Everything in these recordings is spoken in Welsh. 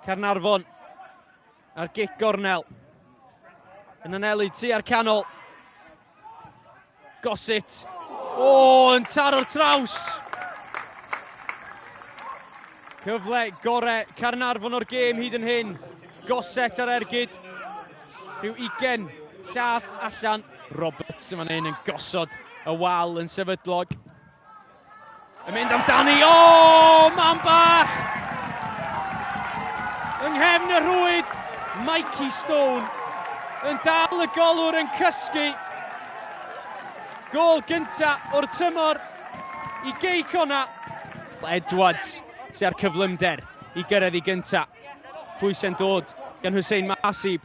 Caernarfon ar gic gornel. Yn anelu tua'r canol. Gossett. O, oh, yn taro'r traws. Cyfle gore Caernarfon o'r gêm hyd yn hyn. Gossett ar ergyd. Rhyw ugen llath allan. Roberts yn fan hyn yn gosod y wal yn sefydlog. Yn mynd amdani, o, oh, mam bach! Yng nghefn y rhwyd, Mikey Stone yn dal y golwr yn cysgu. Gôl gynta o'r tymor i Gei Conna. Edwards sy'n ar cyflymder i gyrraedd i gynta. Pwysau'n dod gan Hussein Masib.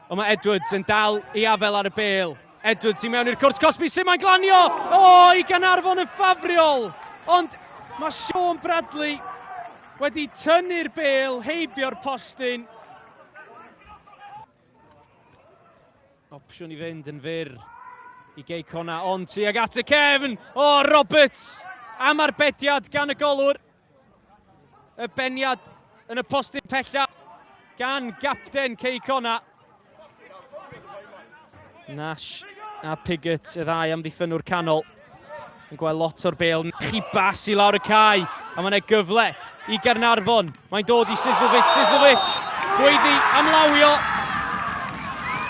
Ond mae Edwards yn dal i afel ar y bêl. Edwards i mewn i'r cwrt cosbi, sut mae'n glanio? O, i Gaernarfon yn ffafriol! Ond mae Sean Bradley wedi tynnu'r bêl heibio'r postyn. Opsiwn i fynd yn fyr i Gei Connah, ond tuag at y cefn! O, Roberts! Am arbediad gan y golwr. Y beniad yn y postyn pella gan gapten Cei Connah. Nash a Piggott, y ddau amddiffynnwr canol, yn gweld lot o'r bêl. Chi bas i lawr y cae, a mae'n e gyfle i Gaernarfon. Mae'n dod i Sizzlevic, Sizzlevic, gweiddi am lawio.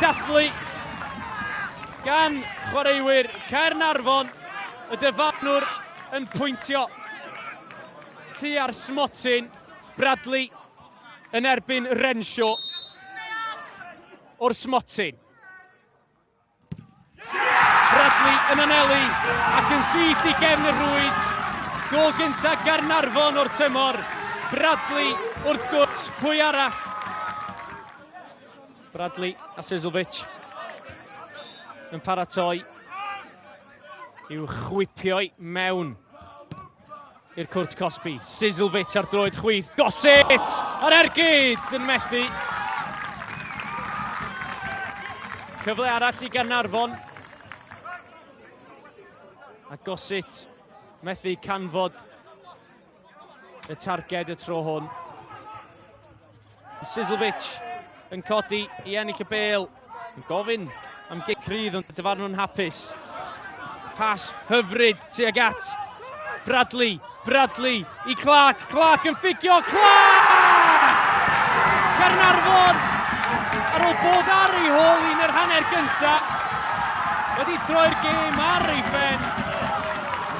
Dathlu gan chwaraewyr Caernarfon, y dyfarnwr yn pwyntio tua'r smotyn, Bradley yn erbyn Renshaw o'r smotyn. Bradley yn anelu ac yn syth i gefn y rhwyd. Gôl gyntaf Gaernarfon o'r tymor. Bradley, wrth gwrs, pwy arall? Bradley a Sizzlevic yn paratoi i'w chwipio mewn i'r cwrt cosbi. Sizzlevic ar droed chwith. Gossett ar ergyd yn methu. Cyfle arall i Gaernarfon. A Gossett methu canfod y targed y tro hwn. Sizzlevic yn codi i ennill y bêl. Yn gofyn am gic rydd ond dyfarnw'n hapus. Pas hyfryd tuag at Bradley. Bradley i Clark. Clark yn ffugio. Clark! Caernarfon ar ôl bod ar ei hôl un yr hanner gyntaf wedi troi'r gêm ar ei phen.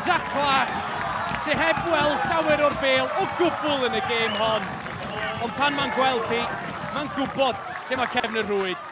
Zach Clark sydd heb weld llawer o'r bêl o gwbl yn y gêm hon. Ond pan mae'n gweld hi, mae'n gwybod lle mae cefn y rhwyd.